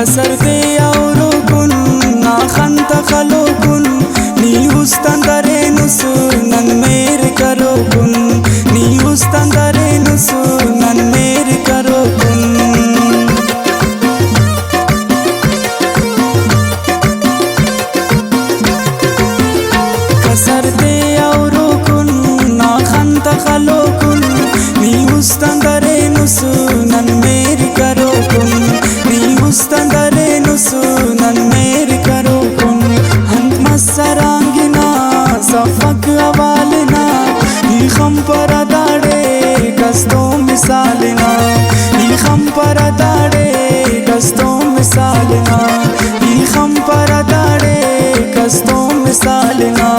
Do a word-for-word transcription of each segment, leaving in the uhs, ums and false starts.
سردے اوروکن نا خن تخلوکن، نی است آن درینس نن مہر کروکن، نی است آن درینس نن مہر کروکن۔ کسر دے اوروکن نا خن تخلوکن، نی است آن درینس نن مہر کروکن، نی است آن درینس نن مہر کروکن۔ انت مسر آنگنا سفک حوال نا، ای خمپرہ داڑے کس تو مثال نا، ای خمپرہ داڑے کس تو مثال نا، ای خمپرہ داڑے کس تو مثال نا۔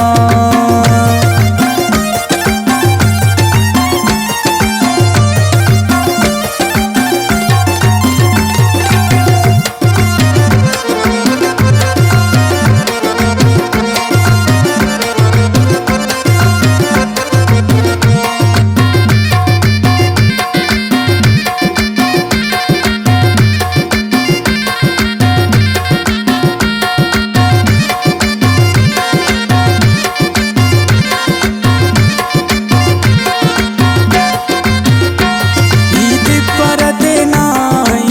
ای تپرہ تینا،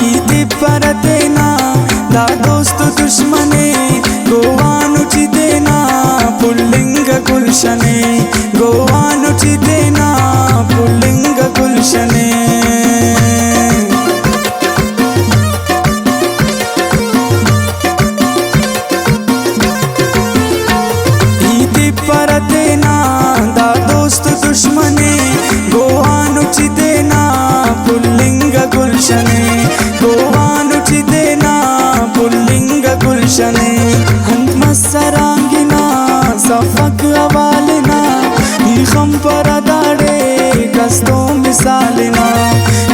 ای تپرہ تینا، دا دوست دشمن ءِ، گوانو ٹی تینا پھلنگ گلشن ءِ، گوانو ٹی تینا پھلنگ گلشن ءِ۔ ای تپرہ تینا دا دوست دشمن ءِ، گوانو ٹی تینا پھلنگ گلشن ءِ، گوانو ٹی تینا پھلنگ گلشن ءِ۔ انت مسر آنگنا سفک حوال نا، ای خمپرہ داڑے کس تو مثال نا،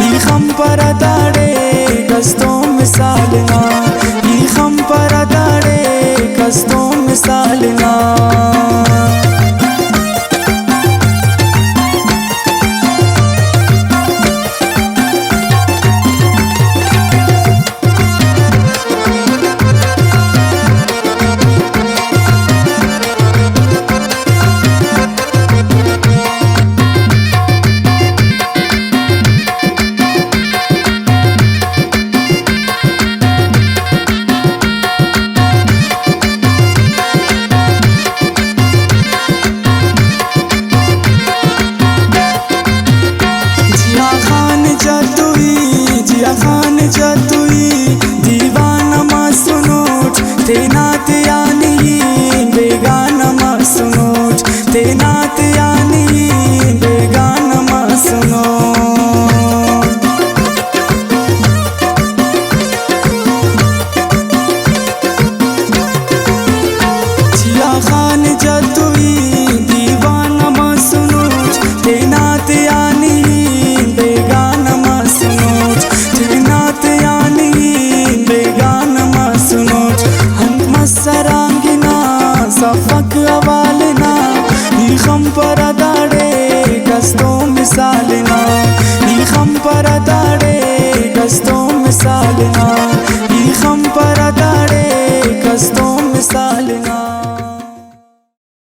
ای خمپرہ داڑے کس تو مثال نا، ای خمپرہ داڑے کس تو مثال نا۔ ضیاء خان جتوئی، ضیاء خان جتوئی، دیوانہ مسنوٹ، تینا تیان ای بیگانہ مسنوٹ، تینا تیان ای بیگانہ مسنوٹ۔ ضیاء خان جتوئی دیوانہ مسنوٹ، تینا تیان ای بیگانہ مسنوٹ، تینا تیان ای بیگانہ مسنوٹ۔ انت مسر آنگنا سفک حوال نا، ای خمپرہ داڑے کس تو